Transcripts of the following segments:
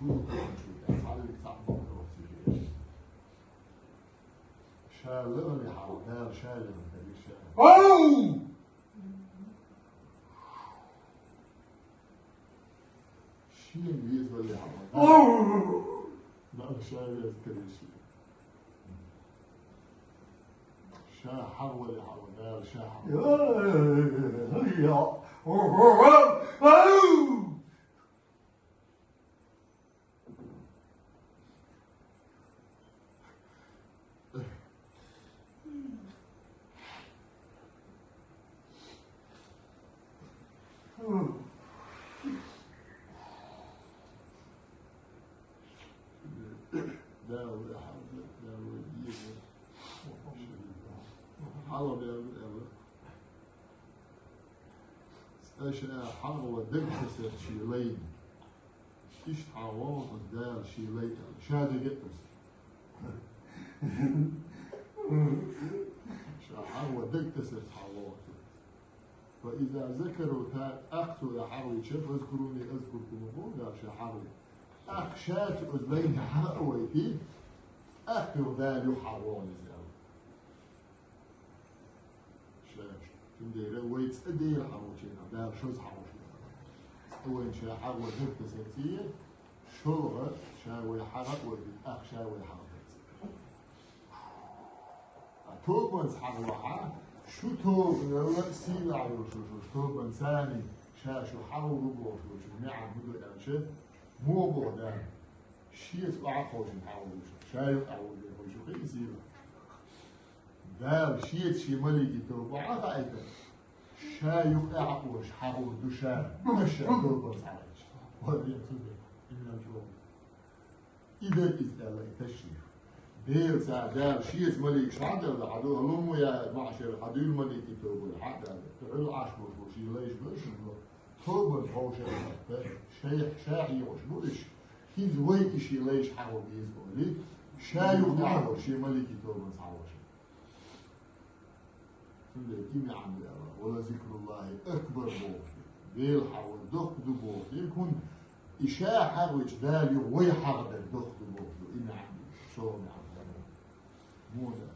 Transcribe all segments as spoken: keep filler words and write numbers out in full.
Ша лерале хьалха, Дала ша лерале хьалха. Ау! Шен везале хьалха. Ау! Дала ша веза карийша. Ша хьалха вале хьалха, Дала ша хьалха. Ау! Хьалха вале, вале. Ша хьалха вале даг тесар ший лайна. Иштта хьалха вале Дала ший лай аьлла. Ша даг тесар. Ша хьалха вале даг тесар хьалха вале. فإذا ذكروا, тӀаккха цо хьалха вича, فاذكروني أذكركم, боху Дала ша хьалха вале. ТӀаккха ша цу лайна хьалха а вайте, тӀаккха юха Дала юха хьалха вале иза аьлла. Ша, цундела вай цкъа Дала хьалха волча хана, Дала шозза хьалха волча хана. Цкъа вайна ша хьалха вале даг тесар цӀе, шолгӀа ша вай хьалха а вайтийта, тӀаккха ша вай хьалха вале цӀе. А тобанца хьалха вахь, шу тобанал сийлахь йолуш волчу тобанца ша шу хьалха ву бохуш волчун маьӀна хӀун ду аьлча, муха боху Дала? Шеца охьа а кховшина хьалха ву шу, ша юкъахь ву бохуш шу кхин а сийлахь. Дала шеца шен маликийн тоба охьа а хаийтина, ша юкъахь а кховшина хьалха ву ду ша, ша тобанца хьалха ваьлча. Валлахьи, цу де, иман чӀогӀа. И дара иза аьлла и ташриф. Делаца Дала шеца маликаш хьа а делла, хьан ду, хӀаллумма я маӀшар, хьан дуьйла маликийн тоба, хьа а делла. Кху Ӏуьллу Ӏаш болуш бу шен лайш бу шуна, тобанна хьовша а хатта, шайх ша хьехош бу уьш. ХӀинца вай и шен лайш хьахо беза олий, ша юха тӀаьхьо шен маликийн тобанца хьахош. Цундела и маьӀна ду аьлла, ولذكر الله أكبر боху. Дела хьалха вар доккха ду боху. ХӀунда и ша хьалха вича Дала юха вай хьалха дар доккха ду боху. И маьӀна ду, шолгӀа маьӀна ду. Муха ду?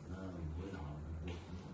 Дала вай хьалха дар доккха ду.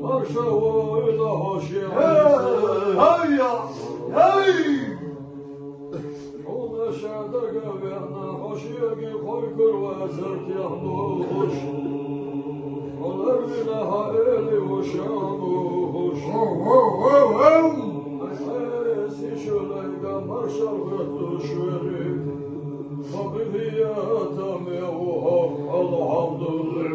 Марша войла хоши. Гьай, гьай! Шуна шадага вегьна хошиги хойкур вазар тяхмуш. Олар вина хаэли ушамуш. Айхайси шулайга маршал гъатуш вери. Мабигиятам я ухо, алхамдулилла.